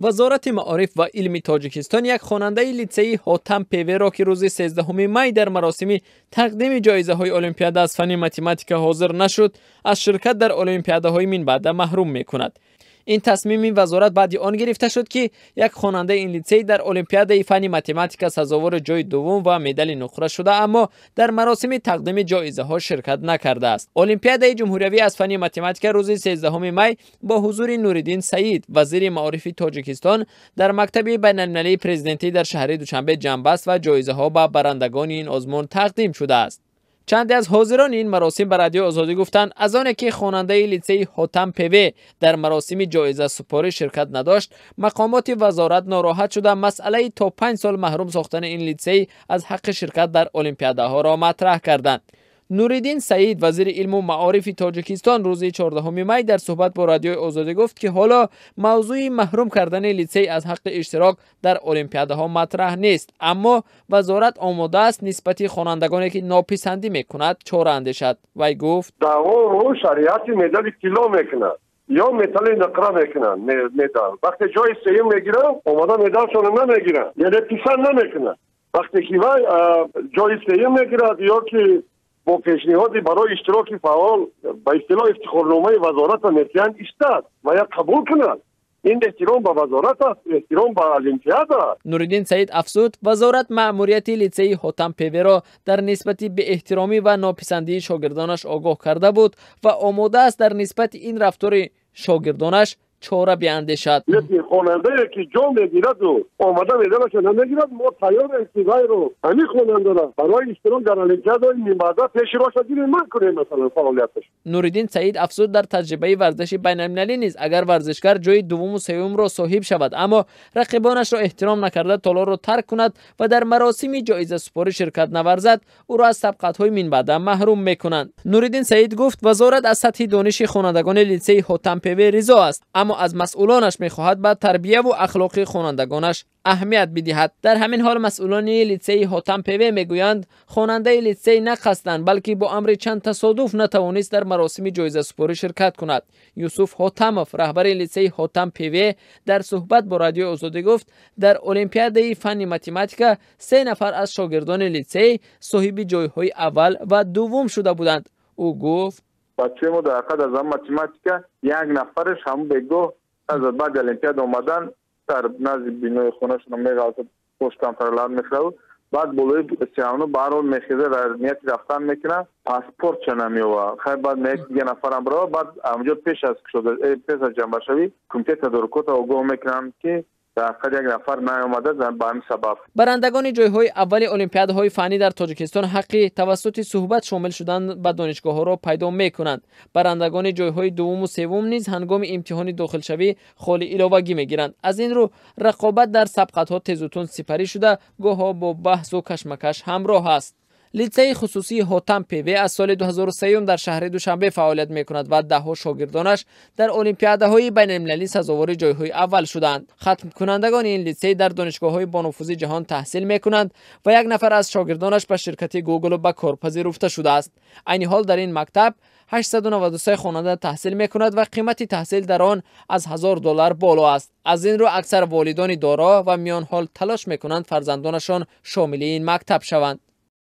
Вазорати маориф ва илми Тоҷикистон як хонандаи литсеи Ҳотам Певеро, ки рӯзи 13 май дар маросими тақдими ҷоизаҳои олимпиада аз фанни математика ҳозир нашуд, аз ширкат дар олимпиадаҳои минбаъда маҳрум мекунад. Ин тасмими вазорат баъди он гирифта шуд, ки як хонандаи ин литсей дар олимпиадаи фанни математика сазовори ҷои дуввум ва медали нуқра шуда, аммо дар маросими тақдими ҷоизаҳо ширкат накардааст. Олимпиадаи ҷумҳуриявӣ аз фанни математика рӯзи 13 май бо ҳузури Нуриддин Саид, вазири маорифи Тоҷикистон, дар мактаби байналмилалии президентӣ дар шаҳри Душанбе ҷамъбаст ва ҷоизаҳо ба барандагони ин озмун тақдим шудааст. Чанде аз ҳозирони ин маросим ба Радиои Озодӣ гуфтанд, аз оне ки хонандаи литсеи Ҳотам Певе дар маросими ҷоизасупорӣ ширкат надошт, мақомоти вазорат нороҳат шуда, масъалаи то 5 сол маҳрум сохтани ин литсей аз ҳаққи ширкат дар олимпиадаҳоро матраҳ карданд. Нуриддин Саид, вазири илму маорифи Тоҷикистон, рӯзи 14 май дар суҳбат бо Радиои Озодӣ гуфт, ки ҳоло мавзӯи маҳрум кардани литсей аз ҳаққи иштирок дар олимпиадаҳо матраҳ нест, аммо вазорат омода аст нисбати хонандагоне, ки нописандӣ мекунад, чора андешад. Вай гуфт: Даъворо шариати медали тилло мекунад ё медали нуқра мекунанд. Медал вақте ҷои сеюм мегиранд, омода медалшонро намегиранд, яъне писанд намекунанд. Вақте ки вай ҷои сеюм мегирад ё ки бо пешниҳоди барои иштироки фаъол, ба истилоҳ, ифтихорномаи вазората метиҳанд, истад ва як қабул кунад. Ин эҳтиром ба вазорат аст, эҳтиром ба олимпиада аст. Нуриддин Саид афзуд, вазорат маъмурияти литсеи Ҳотам Певеро дар нисбати беэҳтиромӣ ва нописандии шогирдонаш огоҳ карда буд ва омода аст дар нисбати ин рафтори шогирдонаш чора биандешад. Лекин хонандае, ки ҷо мегираду омада медалаша намегирад, мо тайёрем, ки вайро, ҳамин хонандара, барои иштирок дар олимпиадаи минбаъда пеши роша гирем, манъ кунем, масалан, фаъолияташ. Нуриддин Саид афзуд, дар таҷрибаи варзиши байналмилалӣ низ агар варзишгар ҷои дуввуму сеюмро соҳиб шавад, аммо рақибонашро эҳтиром накарда, толорро тарк кунад ва дар маросими ҷоизасупорӣ ширкат наварзад, ӯро аз сабқатҳои минбаъда маҳрум мекунанд. Нуриддин Саид гуфт, вазорат аз сатҳи дониши хонандагони литсеи Ҳотам Певе ризо аст, аммо аз масъулонаш мехоҳад ба тарбияву ахлоқи хонандагонаш аҳамият бидиҳад. Дар ҳамин ҳол масъулони литсеи Ҳотам Певе мегӯянд, хонандаи литсей на қасдан, балки бо амри чанд тасодуф натавонист дар маросими ҷоизасупорӣ ширкат кунад. Юсуф Ҳотамов, раҳбари литсеи Ҳотам Певе, дар суҳбат бо Радиои Озодӣ гуфт, дар олимпиадаи фанни математика се нафар аз шогирдони литсей соҳиби ҷойҳои аввал ва дуввум шуда буданд. Ӯ гуфт: Бачаи мо дар ҳақиқат аз ҳам математика як нафараш ҳамун бегоҳ аз баъди олимпиада омадан дар назди бинои хонашон меғалтад, пош камтар мехӯрад, баъд болои сиҳамну ба ҳар ҳол мехеза, дар нияти рафтан мекунад, паспортча намеёва. Хай, баъд меяк дига нафарам бирава, баъд ҳамҷо пеш аз кушода, пеш аз ҷамъбашавӣ кумитаи тадорукота огоҳ мекунанд, ки дар ҳақиқат як нафар наомада ба ҳамин сабаб. Барандагони ҷойҳои аввали олимпиадаҳои фаннӣ дар Тоҷикистон ҳаққи тавассути суҳбат шомил шудан ба донишгоҳҳоро пайдо мекунанд. Барандагони ҷойҳои дуввуму севум низ ҳангоми имтиҳони дохилшавӣ холи иловагӣ мегиранд. Аз ин рӯ рақобат дар сабқатҳо тезутунд сипарӣ шуда, гоҳо бо баҳсу кашмакаш ҳамроҳ аст. Литсеи хусусии Ҳотам Певе аз соли 2003 дар шаҳри Душанбе фаъолият мекунад ва даҳҳо шогирдонаш дар олимпиадаҳои байналмилалӣ сазовори ҷойҳои аввал шудаанд. Хатмкунандагони ин литсей дар донишгоҳҳои бонуфузи ҷаҳон таҳсил мекунанд ва як нафар аз шогирдонаш ба ширкати Гугл ба кор пазируфта шудааст. Айни ҳол дар ин мактаб 893 хонанда таҳсил мекунад ва қимати таҳсил дар он аз 1000 доллар боло аст. Аз ин рӯ аксар волидони доро ва миёнҳол талош мекунанд, фарзандонашон шомили ин мактаб шаванд.